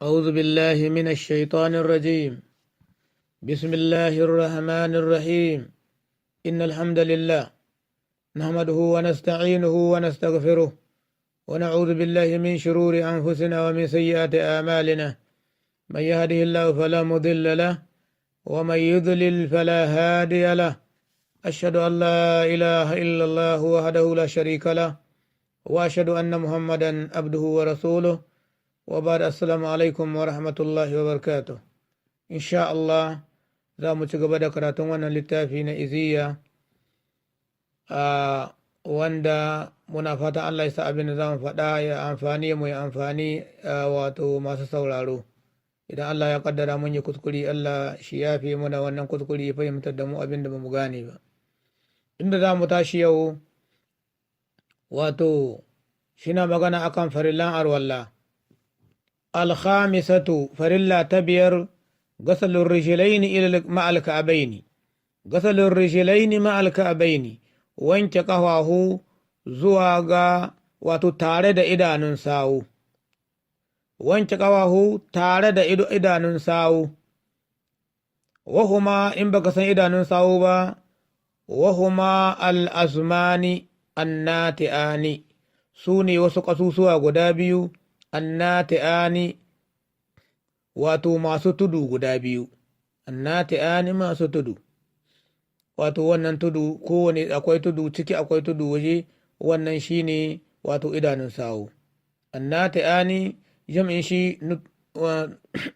أعوذ بالله من الشيطان الرجيم. بسم الله الرحمن الرحيم. إن الحمد لله نحمده ونستعينه ونستغفره، ونعوذ بالله من شرور أنفسنا ومن سيئات أعمالنا. من يهده الله فلا مضل له، ومن يضلل فلا هادي له. أشهد أن لا إله إلا الله وحده لا شريك له، وأشهد أن محمدا عبده ورسوله. وبعد، السلام عليكم ورحمة الله وبركاته. إن شاء الله za mu ci gaba da karatun wannan littafi na Iziya, wanda muna fatan Allah ya sa abin da za mu faɗa ya amfani mu, ya amfani wato masu sauraro. Idan Allah ya kaddara mun yi kuskure, Allah shi yafe muna wannan kuskure, ya fahimtar da mu abin da ba mu gane ba. Inda za mu tashi yau, wato shina magana akan farillan arwalla. الخامسة، farilla ta biyar، غسل الرجلين إلى مع الكعبين، غسل الرجلين مع الكعبين، wanke ƙafafu zuwa ga wato tare da idanun sawu, wanke ƙafafu tare da idanun sawu. وهما، in baka san idanun sawu ba، وهما العظمان الناتئان، su ne wasu ƙasusuwa guda biyu، الناتئان، wato masu tudu guda biyu، الناتئان، masu tudu. Wato wannan tudu, kowane akwai tudu ciki, akwai tudu waje, wannan shine wato idanun sawu. الناتئان jam'in shi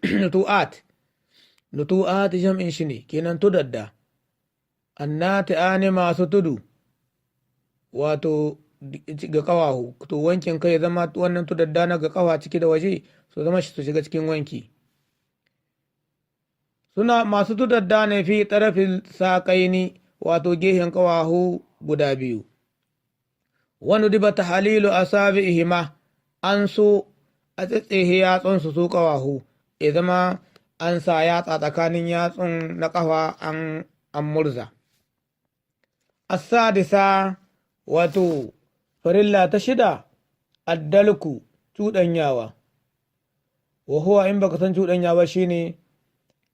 نتوءات، نتوءات jam'in shi ne kenan tudadda. الناتئان، masu tudu, wato ga kawahu. To wankin kai zama wannan tudadda na ga kawa ciki da waje su zama su shiga cikin wanki. Suna masu tudadda ne في طرف الساقين، wato gehen kawahu guda biyu. وندب تخليل أصابعهما، an so a tsetsehe yatsunsu su kawahu, ya zama an sa yatsa tsakanin yatsun na kafa an murza. السادسة، wato farilla ta shida، الدلك، cuɗanyawa. وهو، in baka san cuɗanyawa, shine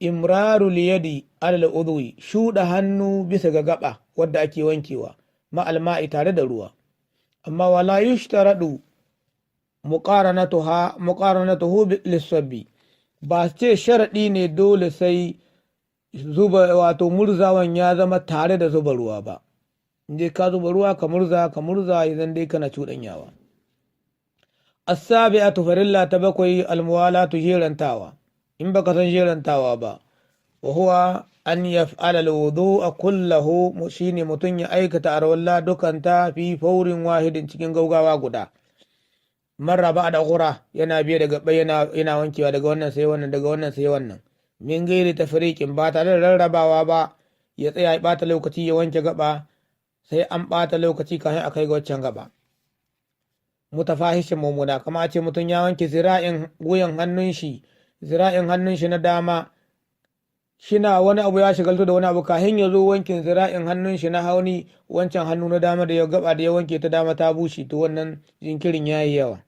إمرار اليد على العضو، shuɗa hannu bisa ga gaba wadda ake wankewa، مع الماء، tare da ruwa. Amma ولا يشترط مقارنتها مقارنته للصب، ba ce sharaɗi ne dole sai zuba, wato murzawan ya zama tare da zuba ruwa ba. In dai ka zuba ruwa, ka murza, ka murza, idan dai kana cuɗanyawa. السابعة، farilla ta bakwai، الموالاة، jerantawa. In baka san jerantawa ba، وهو أن يفعل الوضوء كله، shine mutum ya aikata arwalla dukanta، في فور واحد، cikin gaugawa guda، مرة بعد أخرى، yana biye daga yana wankewa daga wannan sai wannan, daga wannan sai wannan، من غير تفريق، ba tare da rarrabawa ba, ya tsaya ya bata lokaci ya wanke gaba, sai an bata lokaci kafin a kai ga waccan gaba. متفاحش، mummuna, kama a ce mutum ya wanke zira'in wuyan hannun shi, zira'in hannun shi na dama, shina wani abu ya shigaltu da wani abu, kafin ya zo wankin zira'in hannun shi na hauni, wancan hannu na dama da ya gaba da ya wanke ta dama ta bushe. To wannan jinkirin ya yi yawa.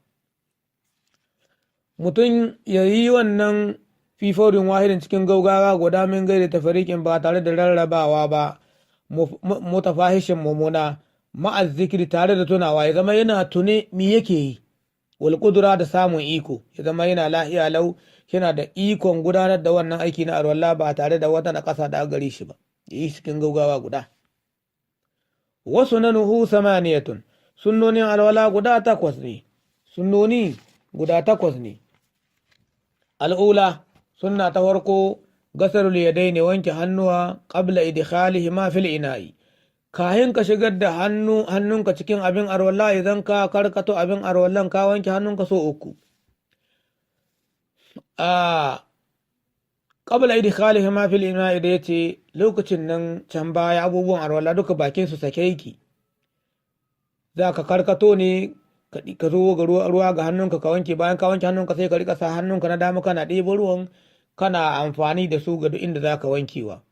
Mutum ya yi wannan في فور واحد، cikin gaugawa guda، من غير تفريق، ba tare da rarrabawa ba، متفاحش، mummuna، مع الذكر، tare da tunawa, ya zama yana tune mi yake yi، والقدرة، da samun iko, ya zama yana lahiya lau, yana da ikon gudanar da wannan aiki na arwalla ba tare da wata na ƙasa da gare shi ba, ya yi cikin gaugawa guda. وسننه ثمانية، sunnonin alwala guda takwas ne, sunnoni guda takwas ne. الأولى، sunna ta farko، غسل اليدين، wanke hannuwa، قبل إدخالهما في الإناء، kahin ka shigar da hannu hannunka cikin abin arwalla. Idan ka karkato abin arwallan, ka wanke hannunka so uku. A قبل إدخالهما في الإناء da yace, lokacin nan can baya abubuwan arwalla duka bakin su sake yake, za ka karkato ne ka zo ga ruwa ga hannunka ka wanke. Bayan ka wanke hannunka, sai ka rika sa hannunka na dama kana ɗebo ruwan, kana amfani da su ga duk inda za ka wankewa.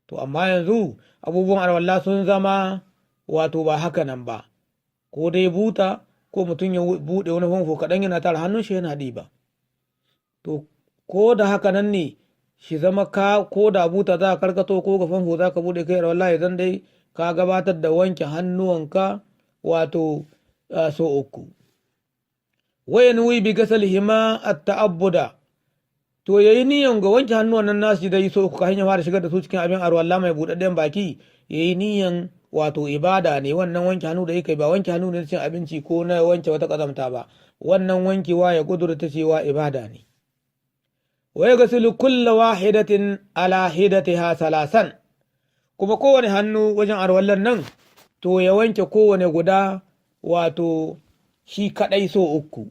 To amma yanzu abubuwan alwala sun zama wato ba haka nan ba, ko dai buta, ko mutum ya buɗe wani famfo kaɗan yana tara hannun shi yana ɗiba. To ko da haka nan ne shi zama ka ko da buta za ka karkato ko ga famfo za ka buɗe kai wallahi zan dai ka gabatar da wanke hannuwanka wato so uku. Wayan wi bi gasalihima at-ta'abbuda, to yayi niyan ga wanke hannuwan nan nasu da yi so uku kafin ya fara shigar da su cikin abin arwalla mai buɗaɗɗen baki, yayi niyan wato ibada ne wannan wanke hannu da yake, ba wanke hannu ne cin abinci ko na wanke wata ƙazamta ba, wannan wankewa ya kudurta cewa ibada ne. Wa yaghsilu kulla wahidatin ala hidatiha salasan, kuma kowane hannu wajen arwallan nan to ya wanke kowane guda wato shi kadai so uku,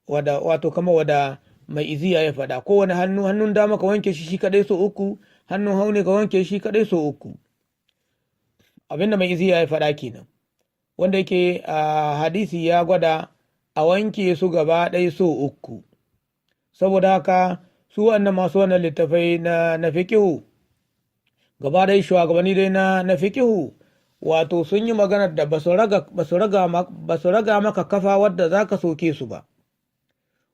wada wato kama wada mai iziya ya faɗa, kowane hannu, hannun dama ka wanke shi shi kadai so uku, hannun hauni ka wanke shi kadai so uku. Abinda mai iziya ya faɗa kenan, wanda yake a hadisi ya gwada a wanke su gaba ɗaya so uku. Saboda haka su wannan masu wannan littafai na fiqihu gaba ɗaya, shugabanni dai na fiqihu, wato sun yi maganar da ba su raga maka kafa wadda za ka soke su ba.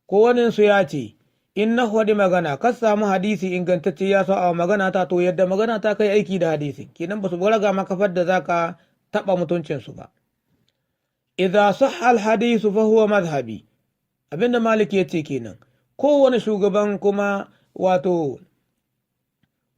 Kowaninsu ya ce, in na faɗi magana ka samu hadisi ingantacce ya sa a magana ta, to yadda magana ta kai aiki da hadisi kenan, ba su raga maka kafar da za ka taɓa mutuncinsu ba. Idza sahha al hadisu fa huwa madhhabi, abinda Malik ya ce kenan. Kowane shugaban kuma wato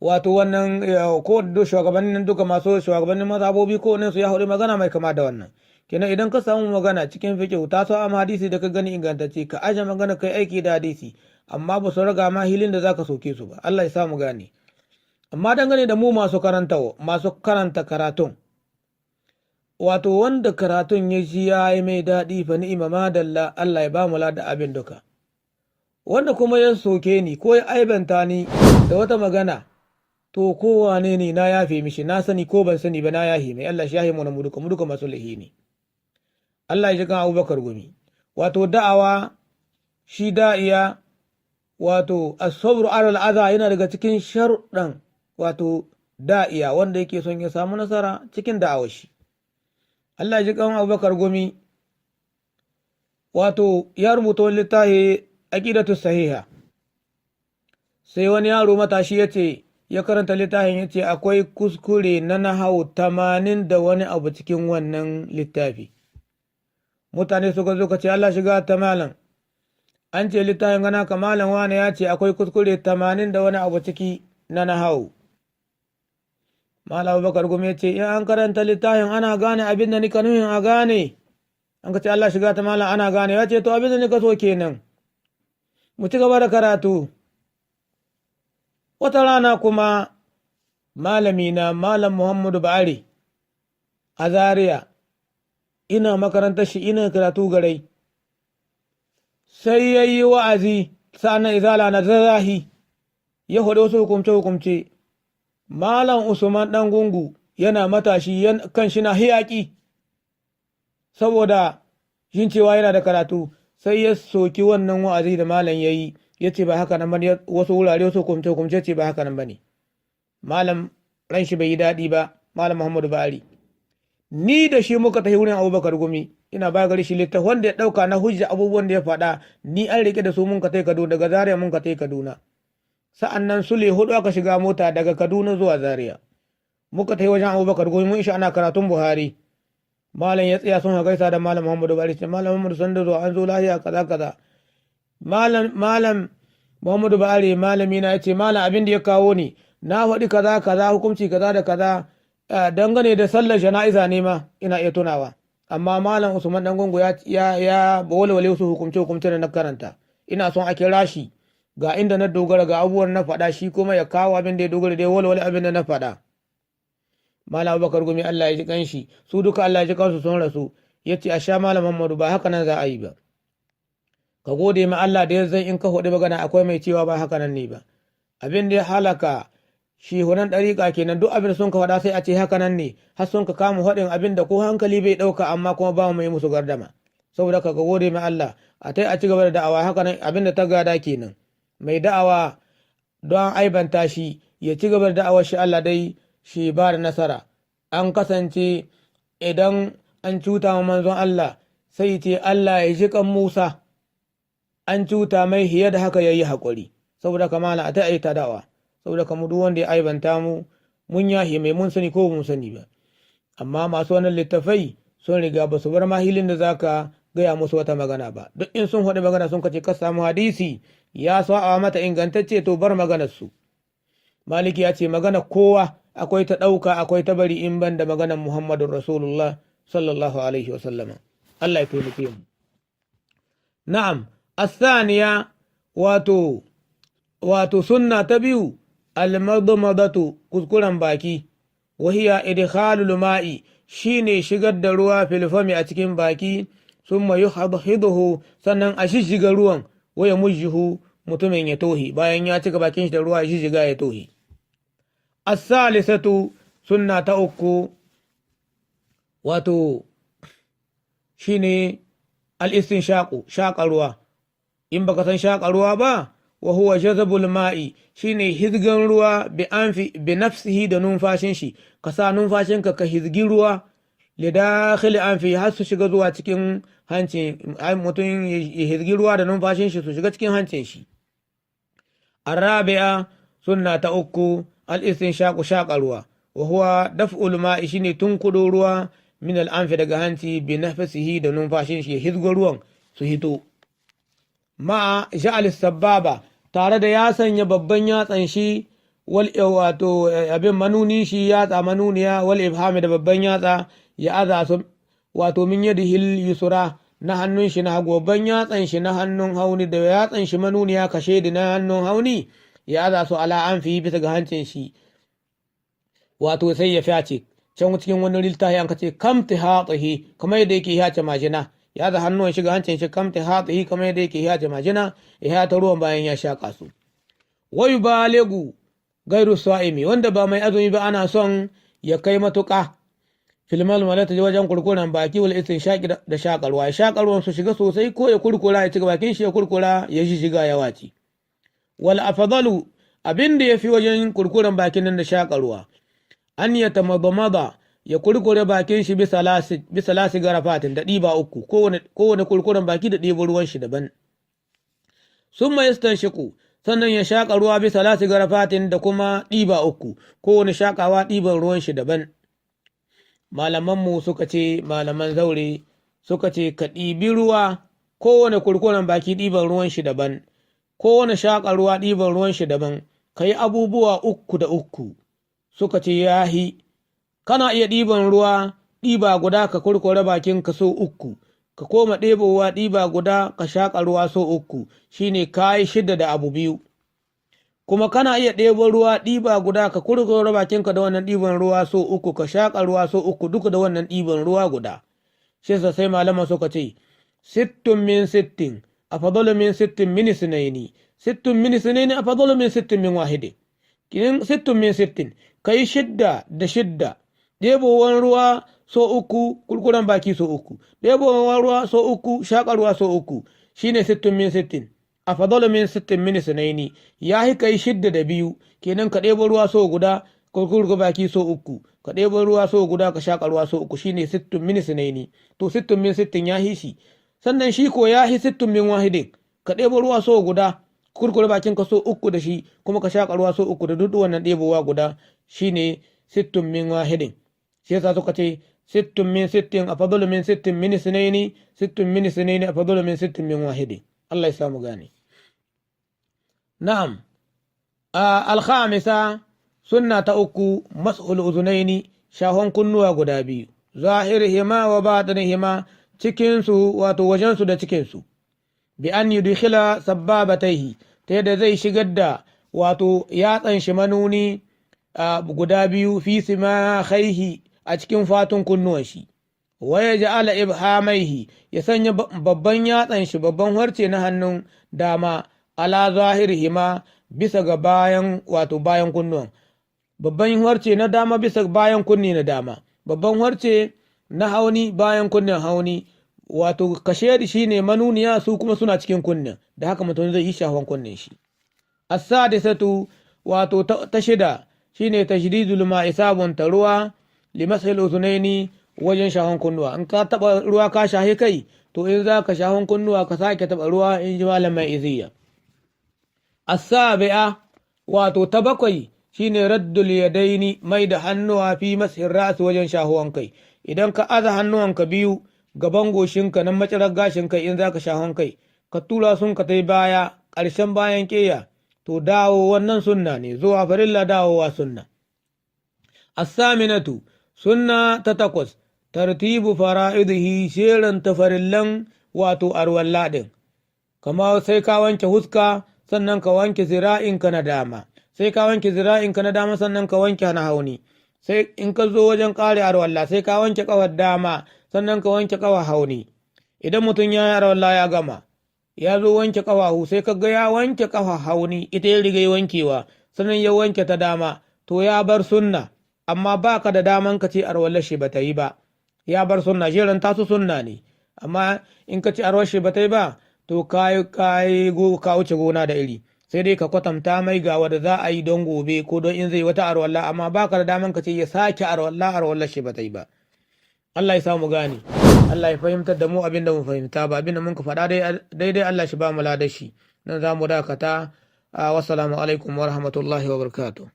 wannan ko shugabannin duka masu shugabannin mazhabobi, ko su ya haɗu magana mai kama da wannan kenan. Idan ka samu magana cikin fiqh ta so amma hadisi da ka gani ingantacce, ka aje magana kai aiki da hadisi, amma ba su raga ma hilin da zaka soke su ba. Allah ya samu gane. Amma dangane da mu masu karanta, masu karanta karatun, wato wanda karatun ya ji ya yi mai daɗi, fa ni'ima, madalla, Allah ya ba mu lada abin duka. Wanda kuma ya soke ni ko ya aibanta ni da wata magana, to kowane ne na yafe mishi, na sani ko ban sani ba, na yahe mai. Allah shi yahe mu mu duka, mu duka masu lahi ne. Allah ya ji kan Abubakar Gumi. Wato da'awa, shi da'iya, wato as-sabru ala al-adha yana daga cikin sharuɗan wato da'iya wanda yake son ya samu nasara cikin da'awar shi. Allah ya ji kan Abubakar Gumi. Wato ya rubuta wani littafi, Aqidatu Sahiha. Sai wani yaro matashi ya ce ya karanta littafin, ya ce akwai kuskure na nahau 80 da wani abu cikin wannan littafi. Mutane suka zo ka ce, Allah shiga ta malam, an ce littafin gana ka malam wane ya ce akwai kuskure 80 da wani abu ciki na nahau. Malam Abubakar Gumi ya ce, in an karanta littafin ana gane abin da nika nuhin a gane. An ka ce, Allah shiga ta malam, ana gane. Ya ce, to abin da nika so kenan, mu ci gaba da karatu. Wata rana kuma malami na, Malam Muhammadu Ba'ari a Zaria, ina makarantar shi, ina karatu garai, sai ya yi wa'azi. Sa'annan izala na zazahi, ya faɗi wasu hukumce-hukumce. Malam Usman ɗan Gungu yana matashi, kan shi na hiyaƙi saboda yin cewa yana da karatu, sai ya soki wannan wa'azi da malam ya yi, ya ce ba haka nan bane, wasu wurare wasu hukumce hukumce ce ba haka nan bane. Malam ran shi bai yi daɗi ba, Malam Muhammadu Bari. Ni da shi muka tafi wurin Abubakar Gumi, ina ba gari shi littafin wanda ya ɗauka na hujja abubuwan da ya faɗa, ni an rike da su. Mun ka tai Kaduna, daga Zaria mun ka tai Kaduna. Sa'an nan sule 4 aka shiga mota daga Kaduna zuwa Zaria. Muka tai wajen Abubakar Gumi, mun isha ana karatun Buhari. Malam ya tsaya sun gaisa da Malam Muhammadu Bari, ce, Malam Muhammadu, san da zuwa, an zo lafiya? Kaza kaza. Malam Muhammadu Bari malami na ya ce, malam, abin da ya kawo ni, na faɗi kaza kaza, hukunci kaza da kaza dangane da sallar jana'iza ne ma, ina iya tunawa, amma Malam Usman Dan Gungu ya walwale wasu hukumce hukumce da na karanta. Ina son a kira shi, ga inda na dogara, ga abubuwan na faɗa, shi kuma ya kawo abin da ya dogara da ya walwale abin da na faɗa. Malam Abubakar Gumi, Allah ya ji kanshi, su duka Allah ya ji kansu, sun rasu, ya ce, a sha Malam Muhammadu, ba haka nan za a yi ba. Ka gode ma Allah da ya zai in ka faɗi magana akwai mai cewa ba haka nan ne ba. Abin da ya halaka shehunan ɗariƙa kenan, duk abin da sun ka faɗa sai a ce haka nan ne, har sun ka kama faɗin abin da ko hankali bai ɗauka, amma kuma ba mu yi musu gardama. Saboda ka gode ma Allah, a tai a ci gaba da da'awa haka nan. Abin da ta gada kenan, mai da'awa don aibanta shi ya ci gaba da da'awar shi, Allah dai shi ba da nasara. An kasance idan an cuta ma manzon Allah sai ce, Allah ya ji kan Musa. An cuta mai hiye da haka yayi haƙuri. Saboda kamala a ta da'awa. Saboda kamu duk wanda ya aibanta mu mun yahi mai, mun sani ko mun sani ba. Amma masu wannan littafai sun riga ba su bar ma hilin da zaka gaya musu wata magana ba. Duk in sun faɗi magana sun kace ka samu hadisi ya sa'a mata ingantacce, to bar maganar su. Maliki ya ce magana kowa akwai ta ɗauka, akwai ta bari, in ban da maganar Muhammadun Rasulullah sallallahu alaihi wa sallama. Allah ya taimake mu. Na'am, asaniya, wato sunna ta biyu, almadmadatu, kuskuren baki. Wahiya idkhalul ma'i, shine shigar da ruwa, fil fami, a cikin baki, summa yuhadhiduhu, sannan a shishiga ruwan, waya mujjihu, mutumin ya tohi bayan ya cika bakin shi da ruwa, ya shishiga ya tohi. As-salisatu, sunna ta uku, wato shine al-istinshaqu, shaƙa ruwa. In baka san shaƙa ruwa ba, wa huwa jazabul ma'i, shine hizgan ruwa, bi anfi bi nafsihi, da numfashin shi. Ka sa numfashinka ka hizgi ruwa, li dakhil anfi, har su shiga zuwa cikin hancin mutum. Ya hizgi ruwa da numfashin shi su shiga cikin hancin shi. Arabi'a, sunna ta uku, al-istinshaqu, shaƙa ruwa. Wa huwa daf'ul ma'i, shine tunkudo ruwa, min al-anfi, daga hanci, bi nafsihi, da numfashin shi, ya hizgo ruwan su hito, ma'a ja'al sababa, tare da ya sanya babban yatsan shi, wal wato abin manuni shi, yatsa manuniya, wal ibhami, da babban yatsa, ya aza su wato min yadihil yusra, na hannun shi na hagu, babban yatsan shi na hannun hauni da yatsan shi manuniya kashe da na hannun hauni, ya aza su ala anfi, bisa ga hancin shi, wato sai ya fyace. Can cikin wani littafi an kace kamti hatihi, kamar yadda yake yace majina. Ya za hannun shiga hancin shi, kamti hatihi, kamar yadda yake yace majina, ya ta ruwan bayan ya shaka su. Wa yubaligu gairu sa'imi, wanda ba mai azumi ba, ana son ya kai matuƙa fil malmalati, wajen kurkuren baki, wal istinshaqi, da shakarwa. Ya shakarwan su shiga sosai, ko ya kurkura, ya cika bakin shi, ya kurkura, ya shi shiga ya waci. Wal afdalu, abin da yafi wajen kurkuren bakin nan da shakarwa, an ya tamadmada, ya kurkure bakin shi bisa lasi garafatin, da ɗiba uku, kowane kurkuren baki da ɗiba ruwan shi daban. Summa yastanshiqu, sannan ya shaƙa ruwa, bisa lasi garafatin, da kuma ɗiba uku, kowane shaƙawa ɗiban ruwan shi daban. Malamanmu suka ce, malaman zaure suka ce, ka ɗibi ruwa, kowane kurkuren baki ɗiban ruwan shi daban, kowane shaƙa ruwa ɗiban ruwan shi daban, ka yi abubuwa uku da uku, suka ce yahi. Kana iya ɗiban ruwa ɗiba guda ka kurkure bakin ka so uku, ka koma ɗebowa ɗiba guda ka shaƙa ruwa so uku, shine ka yi shida da abu biyu. Kuma kana iya ɗebo ruwa ɗiba guda ka kurkure bakinka da wannan ɗiban ruwa so uku, ka shaƙa ruwa so uku, duka da wannan ɗiban ruwa guda. Shi yasa sai malaman suka ce sittun min sittin afdalu min sittin min isnaini, sittun min isnaini afdalu min sittin min wahidin. Kinin sittun min sittin, kai shidda da shidda, ɗebowan ruwa so uku, kurkuren baki so uku, ɗebowan ruwa so uku, shaƙa ruwa so uku, shine sittun min sittin afdalu min sittin min isnaini. Ya hi kai shidda da biyu. Kenan ka ɗebo ruwa so guda ka kurkure baki so uku, ka ɗebo ruwa so guda ka shaƙa ruwa so uku, shine sittun min isnaini. To sittun min sittin ya hi shi. Sannan shi ko ya hi sittun min wahidin, ka ɗebo ruwa so guda, kurkure bakin ka so uku da shi, kuma ka shaƙa ruwa so uku da duk wannan ɗebowa guda, shine sittun min wahidin. Shi yasa suka ce sittun min sittin afdalu min sittin min isnaini, sittun min isnaini afdalu min sittin min wahidin. Allah ya samu gane. Na'am, alkhamisa, sunna ta uku, mashul uzunaini, shahon kunnuwa guda biyu, zahirihima wa batinihima, cikinsu, wato wajensu da cikinsu, bi an yudkhila sabbabataihi, ta yadda zai shigar da wato yatsan shi manuni guda biyu, fi simakhaihi, a cikin fatun kunnuwan shi, wa ya ja'ala ibhamaihi, ya sanya babban yatsan shi, babban harce na hannun dama, ala zahirihima, bisa ga bayan, wato bayan kunnuwan. Babban harce na dama bisa bayan kunni na dama, babban harce na hauni bayan kunnen hauni, wato kashe shi ne manuniya, su kuma suna cikin kunnen. Da haka mutum zai yi shafan kunnen shi. As-sadisatu, wato ta shida, shine tajdidul ma'i, sabunta ruwa, limashil uzunaini, wajen shahon kunnuwa. In ka taɓa ruwa ka shahi kai, to in za ka shahon kunnuwa ka sake taɓa ruwa, in ji malam mai iziya. Asabi'a, wato ta bakwai, shine raddul yadaini, mai da hannuwa, fi mashin ra'as, wajen shahuwan kai. Idan ka aza hannuwanka biyu gaban goshinka nan macirar gashin kai, in za ka shahon kai ka tura sun ka tai baya ƙarshen bayan ƙeya, to dawo wannan sunna ne. Zuwa farilla, dawowa sunna. Asaminatu, sunna ta takwas, tartibu fara'idihi, sheran tafarillan wato arwalla ɗin. Kama sai ka wanke huska, sannan ka wanke zira'inka na dama, sai ka wanke zira'inka na dama, sannan ka wanke na hauni. Sai in ka zo wajen ƙare arwalla, sai ka wanke ƙawar dama, sannan ka wanke ƙawar hauni. Idan mutum ya yi arwalla ya gama, ya zo wanke ƙafafu, sai ka ga ya wanke ƙafa hauni, ita ya riga wankewa, sannan ya wanke ta dama, to ya bar sunna. Amma ba ka da daman ka ce arwallar shi ba ta yi ba. Ya bar sunna. Jeran tasu sunna ne, amma in ka ce arwallar shi ba ta yi ba, to ka ka wuce gona da iri. Sai dai ka kwatanta mai ga wanda za a yi don gobe ko don in zai wata arwalla, amma ba ka da daman ka ce ya sake arwalla, arwallar shi ba ta yi ba. Allah ya samu gane, Allah ya fahimtar da mu abin da mu fahimta ba. Abin da mun ka faɗa daidai, Allah shi ba mu ladar shi. Nan za mu dakata. Wassalamu alaikum wa rahmatullahi wa barakatuh.